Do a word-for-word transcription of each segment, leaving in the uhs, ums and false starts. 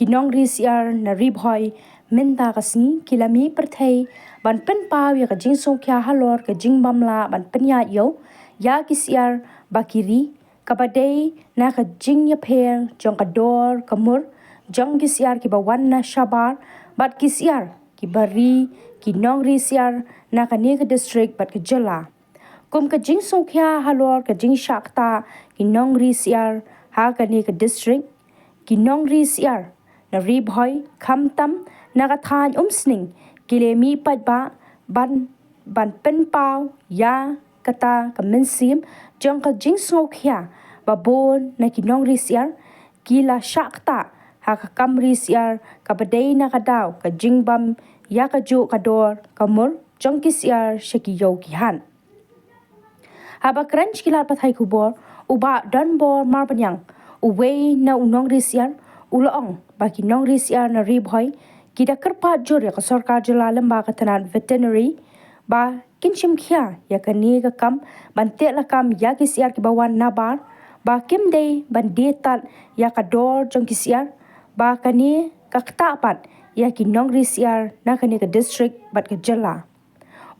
Nongri syiar na Ri Bhoi mynta ka sngi ki la mih pyrthei ban pynpaw ïa ka jingsngewkhia halor ka jingbym lah ban pynïaid ïew ïa ki syiar ba ki ri, kaba dei na ka jingïapher jong ka dor ka mur jong ki syiar kiba wan na shabar bad ki syiar kiba ri, ki nongri syiar na kane ka district bad ka jylla. Kum ka jingsngewkhia halor ka jingshah ktah ki nongri syiar ha kane ka district, ki nongri syiar na Ri Bhoi khamtam na ka thaiñ Umsning ki la mih paidbah ban, ban pynpaw ïa kata ka mynsiem jong ka jingsngewkhia ba bun na ki nongri syiar ki la shah ktah ha ka kam ri syiar kaba dei na ka daw ka jingbym ïa ka juk ka dor ka mur jong ki syiar sha ki ïew ki hat. Haba kren sha ki lad pathai khubor, u Bah Donbor Marbaniang, uwei na u nongri syiar, u la ong ba ki nongri syiar na Ri Bhoi ki da kyrpad jur ïa ka sorkar jylla lyngba ka tnat veterinary ba kin shim khia ïa kane ka kam ban teh lakam ïa ki syiar kiba wan nabar, ba kim dei ban die tad ïa ka dor jong ki syiar, ba kane ka ktah pat ïa ki nongri syiar na kane ka district bad ka jylla.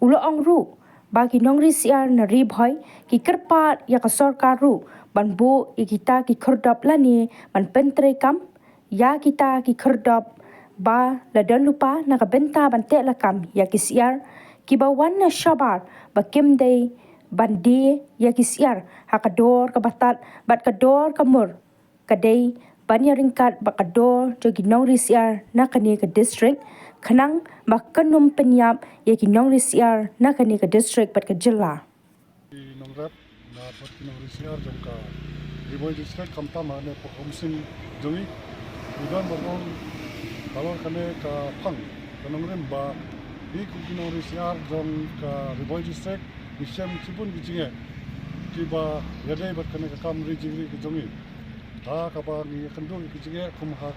U la ong ruh ba ki nongri syiar na Ri Bhoi ki kyrpad ïa ka sorkar ruh ban buh ïa kita ki khyrdop lane ban pyntreikam ïa kita ki khyrdop ba la don lypa na ka bynta ban teh lakam ïa ki syiar kiba wan na shabar, ba kim dei ban die ïa ki syiar ha ka dor kaba tad bad ka dor ka mur. Ka dei ban ïaryngkat bad ka dor jong ki nongri syiar na kane ka district, khnang ba kan ym pynïap ïa ki nongri syiar na kane ka district bad ka jylla. Ki nongrep na bad ki nongri syiar jong ka Ri Bhoi District, khamtam ha kane ka Umsning jong ngi, u don ban ong halor kane ka phang ka nongrim ba ngi kum ki nongri syiar jong ka Ri Bhoi District ngi shem shibun ki jingeh kiba ïadei bad kane ka kam ri jingri ka jong ngi. Ha kaba ngi ïakynduh ïa ki jingeh kum ha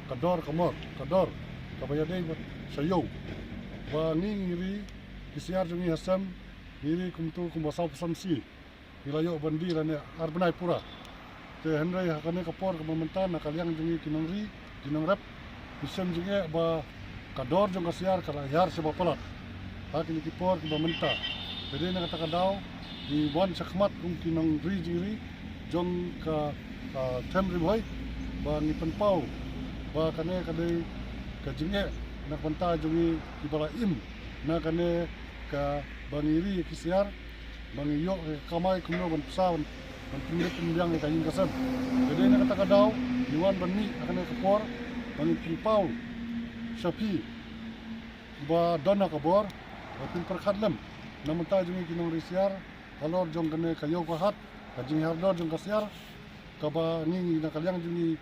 ka dor ka mur, ka dor kaba ïadei bad sha ïew, ba ngi, ngi ri ki syiar jong ngi ha sem, ngi ri kumto kumba saw phew san sngi ngi la ïoh ban die lane ar bnai pura. Te hynrei ha kane ka por kaba mynta, na ka liang jong ngi ki nongri, ki nongrep, ngi shem jingeh ba ka dor jong ka syiar ka la hiar shaba palat ha kine ki por kiba mynta. Te dei na kata ka daw ngi wan shakhmat kum ki nongri jingri jong ka, ah, them Ri Bhoi, ba ngi pynpaw ba kane ka dei ka jingeh na ka bynta jong ngi kiba la im na kane kaba ngi ri ïa ki syiar, ba ngi ïoh ka kamai kumno ban pynsa ban, ban pynbeit pynbiang ïa ka ïing ka sem. Te dei na kata ka daw ngi wan ban mih ha kane ka por ba ngin pynpaw sha phi ba don ha ka bor ba phin pyrkhat lem na ka bynta jong ngi ki nongri syiar halor jong kane ka ïew ka hat, ka jinghiar dor jong ka syiar, kaba ngi, ngi na ka liang jong ngi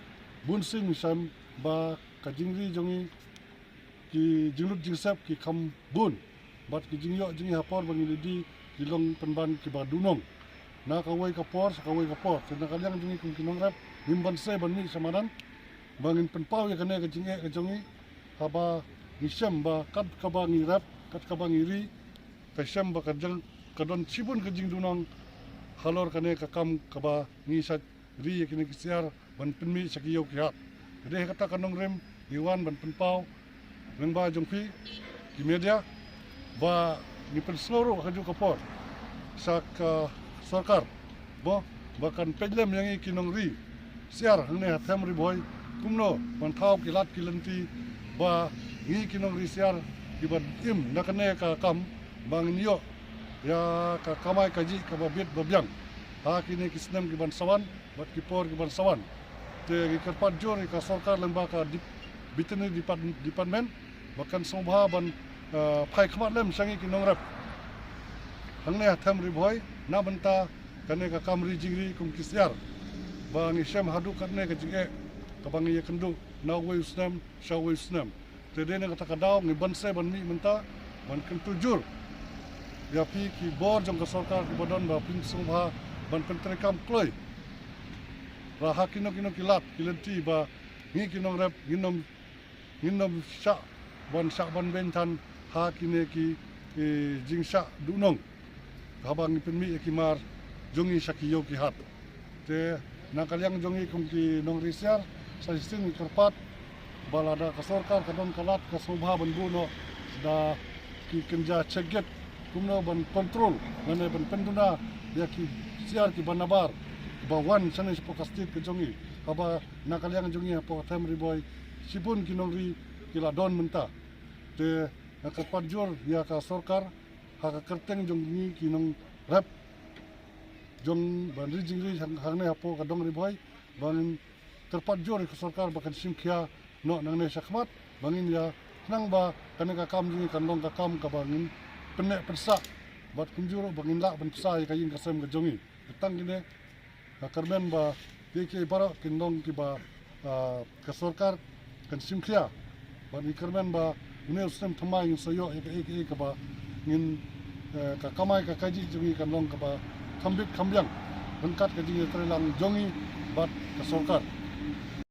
bun sien ngi shem ba ka jingri jong ngi, ki jinglut jingsep ki kham bun, bad ki jingïoh jong ngi ha por ba ngi la die ki long pynban kiba duhnong na kawei ka por sha kawei ka por. Te na ka liang jong ngi kum ki nongrep ngim banse ban mih sha madan ba ngin pynpaw ïa kane ka jingeh ka jong ngi, haba ngi shem ba kat kaba ngi rep, kat kaba ngi ri, ka shem ba ka jong, ka don shibun ka jingduhnong halor kane ka kam kaba ngi shait ri ïa kine ki syiar ban pynmih sha ki ïew ki hat. Te dei ha kata ka nongrim ngi wan ban pynpaw lyngba jong phi ki media ba ngi pynsngew ruh ha kajuh ka por sha ka sorkar, mo, ba kan peit lem ïa ngi ki nongri syiar hangne ha them Ri Bhoi kumno ban thaw ki lad ki lynti ba ngi ki nongri syiar kiba im na kane ka kam ba ngin ïoh ïa ka kamai kajih kaba bit ba biang ha kine ki snem kiban sa wan bad ki por kiban sa wan. Te ngi kyrpad jur ïa ka sorkar lyngba ka dip-, veterinary depart-, department ba kan sngewbha ban, eh, phai khmat lem sha ngi ki nongrep hangne ha them Ri Bhoi na bynta kane ka kam ri jingri kum ki syiar ba ngi shem haduh katne ka jingeh kaba ngi ïakynduh na uwei u snem sha uwei u snem. Te dei na kata ka daw ngi banse ban mih mynta ban kyntu jur ïa phi ki bor jong ka sorkar kiba don ba phin sngewbha ban pyntreikam kloi ra ha kino kino ki lad ki lynti ba ngi ki nongrep ngin ym, ngin ym shah ban, shah ban beiñ than ha kine ki, eh, jingshah duhnong haba ngi pynmih ïa ki mar jong ngi sha ki ïew ki hat. Te na ka liang jong ngi kum ki nongri syiar sa shisien ngi kyrpad ba lada ka sorkar ka don ka lad ka sngewbha ban buh noh da ki kynja check gate kumno ban control lane ban pynduna ïa ki syiar kiba nabar ba wan shane shapoh ka state ka jong ngi, haba na ka liang jong ngi hapoh ka them Ri Bhoi shibun ki nongri ki la don mynta. Te nga kyrpad jur ïa ka sorkar ha ka kyrteng jong ngi ki nongrep jong ban ri jingri hang, hangne hapoh ka dong Ri Bhoi, ban kyrpad jur ïa ka sorkar ba kan shim khia noh nangne shakhmat ba ngin ïa khnang ba kane ka kam jong ngi kan long ka kam kaba ngin pynneh pynsah bad kumjuh ruh ba ngin lah ban pynsah ïa ka ïing ka sem ka jong ngi. Tang kine nga kyrmen ba kiei kiei baroh kin long kiba, ah, ka sorkar kan shim khia. Bad ngi kyrmen ba une u snem thymmai ngin sa ïoh ïa kaei kaei kaba ngin, eh, ka kamai ka kajih jong ngi kan long kaba kham bit kham biang ryngkat ka jingïatreilang jong ngi bad ka sorkar.